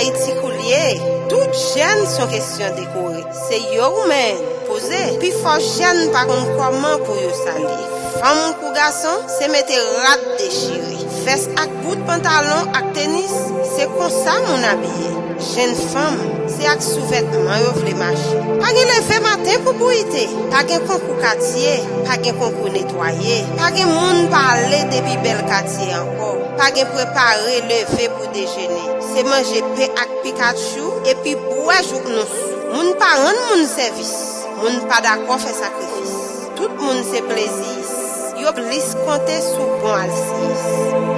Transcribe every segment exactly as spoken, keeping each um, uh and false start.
Ayiti koulye, tout jèn se yon kesyon dekore. Se yo ou men, poze. Pifò jèn pa konn kòman pou yo salye. Fanm kou gason, se mete rad dechire. Vès ak bout pantalon ak tenis, se konsa moun abiye. Jenn fanm, se ak souvètman yo vle mache. Pa gen leve maten pou bouyite, pa gen konkou katye, pa gen konkou netwaye, pa gen moun pale depi bèl katye ankò, pa gen prepare leve pou dejene. Se manje pen ak pikachou epi bwè jouk nou sou. Moun pa rann moun sèvis, moun pa dakò fè sakrifis. Tout moun se pleziyis. Yo plis konte sou bon alsiyis.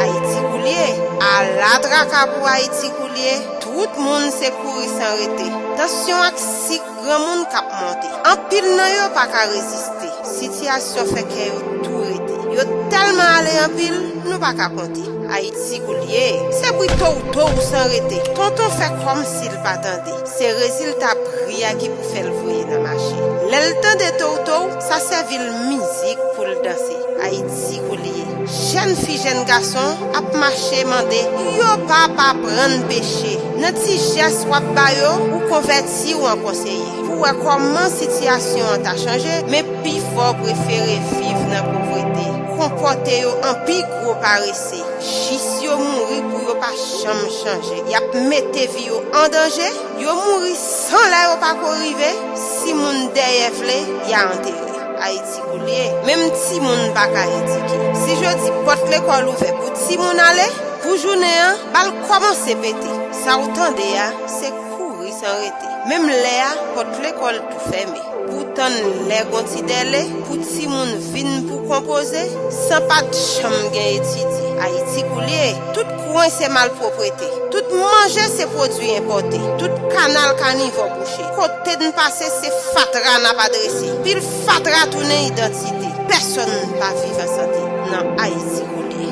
Ayiti koulye, ala traka pou Ayiti koulye. Tout moun se kouri san rete. Tansyon ak sik granmoun k ap monte. Anpil nan yo pa ka reziste. Sitiyasyon fè kè yo tou rete. Yo tèlman ale anpil, nou pa ka konte. Ayiti koulye, se bri totou san rete. Tonton fè kòmsi l pa tande. Se rezilta bri a ki pou fè l voye nan mache. Lè l tande totou, sa sèvi l mizik pou l danse. Ayiti koulye. Jèn fi, jèn gason ap mache mande, yo p ap aprann peche. Nan ti jès w ap ba yo, ou konvèti w an konseye. Pou wè kòman sitiyasyon an ta chanje, men pifò prefere viv nan povrete. Konpòte yo an pi gwo parese. Jis yo mouri pou yo pa janm chanje. Y ap mete vi yo an danje. Yo mouri san lè yo pa ko rive. Si moun dèyè vle, y a antere. Ayiti koulye, menm timoun pa ka edike. Si jodi pòt lekòl ouvè pou timoun ale, pou jounen an, bal kòmanse pete. Sa w tande a, se kouri san rete. Menm lè a, pòt lekòl tou fèmen. Pou tann lè gon ti dèle, pou timoun vin pou konpoze, san pa t janm gen etidye. Ayiti koulye, tout kwen se malpwoprete. Tout manje se pwodui enpòte. Tout kanal kanivò bouche. Kote n pase se fatra n ap adrese. Pil fatra tounen idantite. Pèsonn pa viv an sante nan Ayiti koulye.